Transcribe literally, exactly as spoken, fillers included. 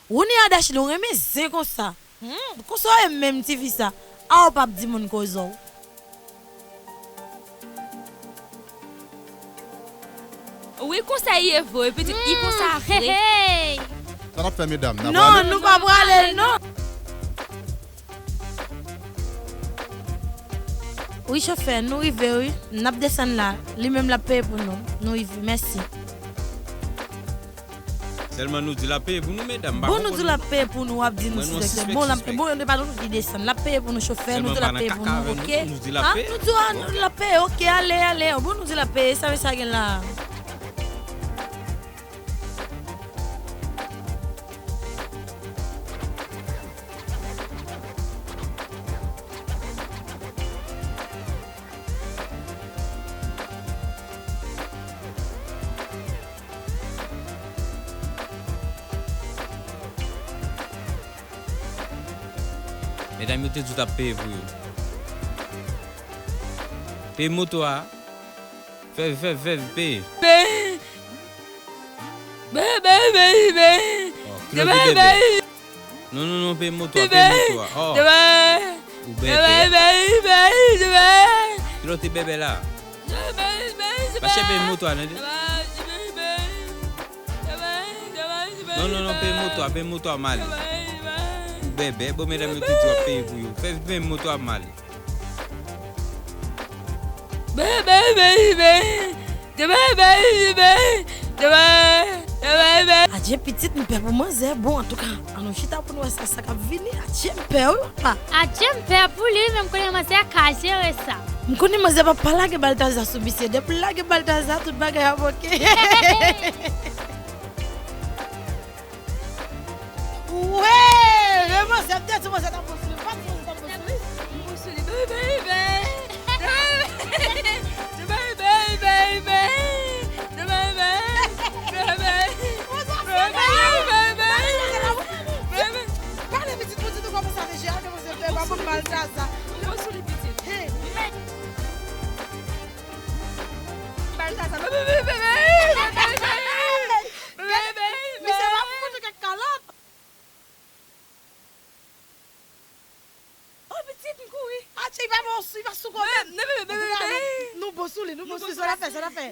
Wouni Adachi, nou renmen zen konsa. Hmm, konsa w ye menm ti fi sa. A w p ap di moun koze w. Wi, konsa l ye vre, pitit, li konsa vre. Sa n ap fè medam? N ap Non, nou pa prale non. Wi chofè, nou rive wi. N ap desann la. Li menm l ap peye pou nou. Nou rive. Mèsi. Sèlman nou di l ap peye pou nou, medam. Bon, nou di l ap peye pou nou, w ap di nou direktè. Bon, l ap bon, nou pa nou ki desann. L ap peye pou nou, chofè, nou di l ap peye pou nou, oke? Ha? Nou di l ap peye, oke, ale, ale. Bon, nou di l ap peye, sa men sa gen la. Medam yo te di w t ap peye pou yo. Peye moto a. Fè, fè, fè, peye. Be, be, be, be, be. Oh, kilòt de bèbè. Non, non, non, peye moto a, peye moto a. Oh. Ou bèbè. Kilòt de bèbè la. Mache peye moto a, tande. Non, non, non, peye moto a, peye moto a, m ale. Ou bèbè, bon, medam yo te di w ap peye pou yo. Fè, peye moto a, m ale. Adje pitit, m pè pou manzè. Bon, antouka, ann nou chita pou n wè sa, sa k ap vini. Adje, m pè wi papa. Adje, m pè pou li, men m konnen manzè ka jere sa. M konnen manzè p ap pa lage Baltaza sou misye. Depi l lage Baltaza, tout bagay ap oke. Wè! Men manzè, m te di manzè t ap bon sou li, m pa t di manzè t ap bon sou li. M bon sou li, baby, baby. Baby, baby, baby. Baby, baby. Baby, baby. Pale pitit, pou di nou kòman sa deje a, demoiselle, fè pa pou Baltaza. M bon sou li, pitit. Hey. Baltaza, baby, baby, baby. Baby, baby. Misye pa pou fout ou kèk kalòt. Oh pitit, m kouri. Atye, li pa bon, li pa sou kote. Nou bon sou li, nou bon sou li, sa n ap fè, sa n ap fè.